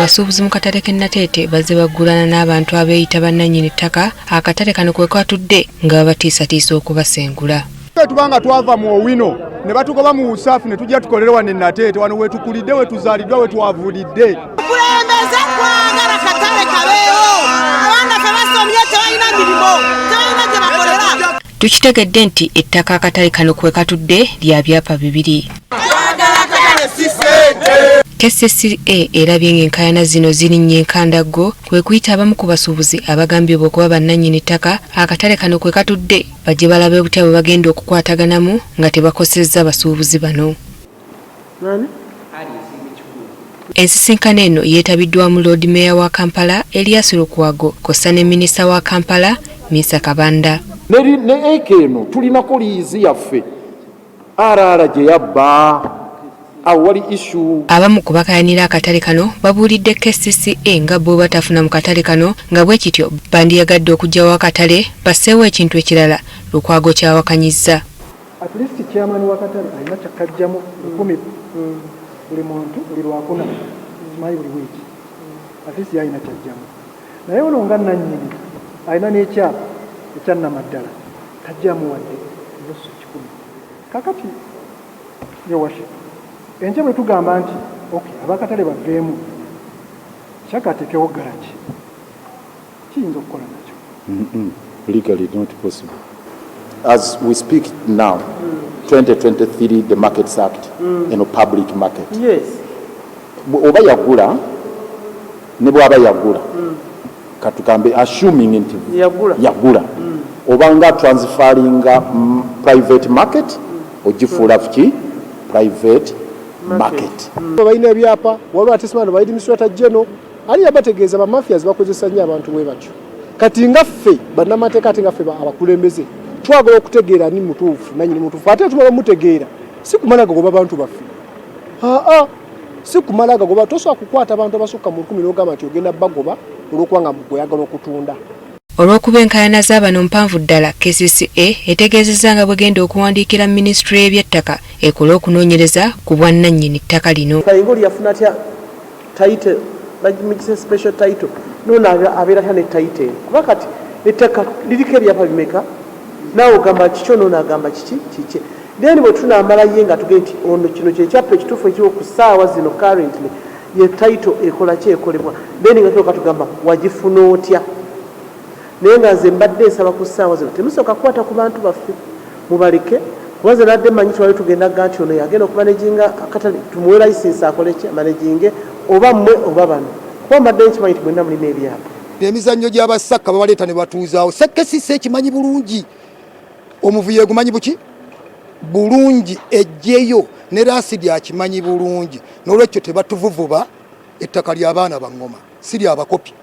Abasuubuzi mu katale k'e Nateete bazze baggulana n'abantu abeeyita bannannyini ttaka akatale kano kwe katudde nga babatiisatiisa okubasengula. Tubanga twava mu Owino ne batugoba mu Usaafu ne tujja tukolere wano e Nateete, wano wetukulidde, wetuzaaliddwa, wetwavulidde. Kulembeze kwagala katale kabeewo, abaana fe basomye tebalina mirimu, tebalina gye bakolera. Tukitegedde nti ettaka akatale kano kwe katudde lya byapa bibiri. KCCA erabye ng'enkaayana zino zirinnya enkandaggo kwe kuyita abamu ku basuubuzi abagambibwa okuba bannannyini ttaka akatale kano kwe katudde bajje balabe butya bwe bagenda okukwataganamu nga tebakosezza basuubuzi bano. Ensisinkano eno yeetabiddwamu Loodi Meeya wa Kampala Erias Lukwago kw'ossa ne Minisita wa Kampala Minsa Kabanda. Ne eka eno tulinako liizi yaffe RR gye yabba awo wali issue. Abamu ku bakayanira akatale kano babuulidde KCCA nga bo batafuna mu katale kano nga bwe kityo bandiyagadde okuggyawo akatale basseewo ekintu ekirala Lukwago ky'awakanyizza. At least chairman wa katale alina kyakajjamu 1000 buli muntu buli lwakuna simanyi buli wiiki, at least yalina kyajjamu, naye ono nga nannyini alina n'ekyapa ekyannamaddala tajjamu wadde nusu 100. Kakati your worship, enkya bwe tugamba nti okay abakatale baveemu kyaka ateekewo garagi kiyinza okukola nakyo. Legally not possible. As we speak now, 2023 the Markets Act, eno public market. Oba yagula ne bw'aba yagula, katugambe assuming nti Yagula. Yagula, obanga transferringa private market ogifuula ki private market. Balina ebyapa, waliwo ate simano ba administrator general ali yabategeeza ba mafias bakozesa nnyo abantu bwe batyo. Kati nga ffe bannamateeka ate nga ffe abakulembeze twagala okutegeera ani mutuufu nannyini mutuufu, ate tumala omutegeera si kumala gagoba bantu baffe, aa si kumala gagoba. Tosobola kukwata abantu abasukka mu 1000 n'ogamba nti ogenda bagoba olw'okuba nga gweoyagala okutunda. Olw'okuba enkaayana z'abano mpanvu ddala, KCCA etegeezezza nga bwegenda okuwandiikira minisitule y'ebyettaka ekole okunoonyereza ku bwannannyini ttaka lino. Kayinga oli yafuna atya title, bagimugise special title, nono abeera atya ne title eno? Kuba kati ettaka liriko ebyapa bimeka? Naawe ogamba kiki, ono agamba kiki kiki. Then bwe tunaamala ye nga tugende nti ono kino kyekyapa ekituufu ekiriwo ku ssaawa zino currently, ye title ekola ki ekolebwa, then nga tuloka tugamba wagifuna otya. Naye nga nze mbadde nsaba ku ssaawa zino temusooka kukwata ku bantu baffe, mubaleke, kuba nze nadde mmanyi twali tugenda ga nti ono yagenda okumanaginga akatale, tumuwe license akole ki, amanaginge, oba mmwe oba bano, kuba mbadde nkimanyi nti mwenna mulina ebyapa. Emizannyo gy'abasakka babaleeta ne batuuzaawo sekkesisa ekimanyi bulungi omuvuyo egumanyi buki bulungi ejjeyo ne rasidi akimanyi bulungi, n'olwekyo tebatuvuvuba. Ettaka ly'abaana ba ngoma si lyabakopi.